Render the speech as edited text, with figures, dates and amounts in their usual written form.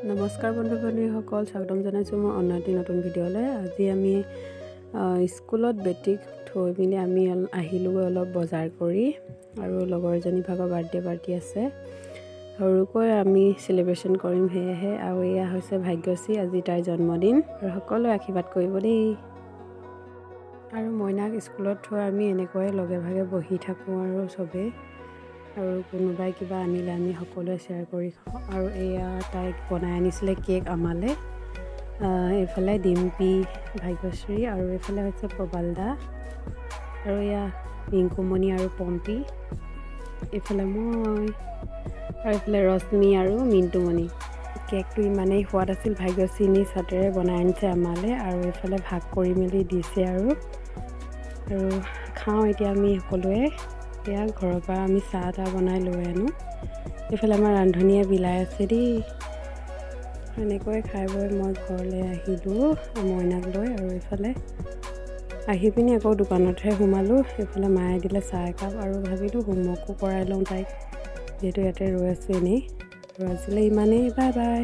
নমস্কাৰ বন্ধু বান্ধৱীসকল, স্বাগতম জনাইছোঁ মোৰ অন্য এটি নতুন ভিডিঅ'লৈ। আজি আমি স্কুলত বেটীক থৈ মেলি আমি আহিলোঁগৈ অলপ বজাৰ কৰি আৰু লগৰ এজনী ভাগৰ বাৰ্থডে পাৰ্টি আছে, সৰুকৈ আমি চেলিব্ৰেশ্যন কৰিম সেয়েহে। আৰু এয়া হৈছে ভাগ্যশ্ৰী, আজি তাইৰ জন্মদিন আৰু সকলোৱে আশীৰ্বাদ কৰিব দেই। আৰু মইনাক স্কুলত থৈ আমি এনেকৈয়ে লগে ভাগে বহি থাকোঁ আৰু চবেই, আৰু কোনোবাই কিবা আনিলে আমি সকলোৱে শ্বেয়াৰ কৰি খাওঁ। আৰু এয়া তাইক বনাই আনিছিলে কেক আমালৈ। এইফালে ডিম্পী, ভাগ্যশ্ৰী আৰু এইফালে হৈছে প্ৰবাল দা আৰু এয়া ৰিংকুমণি আৰু পম্পী, এইফালে মই আৰু এইফালে ৰশ্মি আৰু মিণ্টুমণি। কেকটো ইমানেই সোৱাদ আছিল, ভাগ্যশ্ৰী নিজ হাতেৰে বনাই আনিছে আমালৈ আৰু এইফালে ভাগ কৰি মেলি দিছে আৰু আৰু খাওঁ এতিয়া আমি সকলোৱে। এয়া ঘৰৰ পৰা আমি চাহ তাহ বনাই লৈ আনো। এইফালে আমাৰ ৰান্ধনীয়ে বিলাই আছে দেই। এনেকৈ খাই বৈ মই ঘৰলৈ আহিলোঁ মইনাক লৈ। আৰু এইফালে আহি পিনি আকৌ দোকানতহে সোমালোঁ। এইফালে মায়ে দিলে চাহ একাপ আৰু ভাবিলোঁ হোমৱৰ্কো কৰাই লওঁ তাইক, যিহেতু ইয়াতে ৰৈ আছোঁ এনেই। আৰু আজিলৈ ইমানেই, বাই বাই।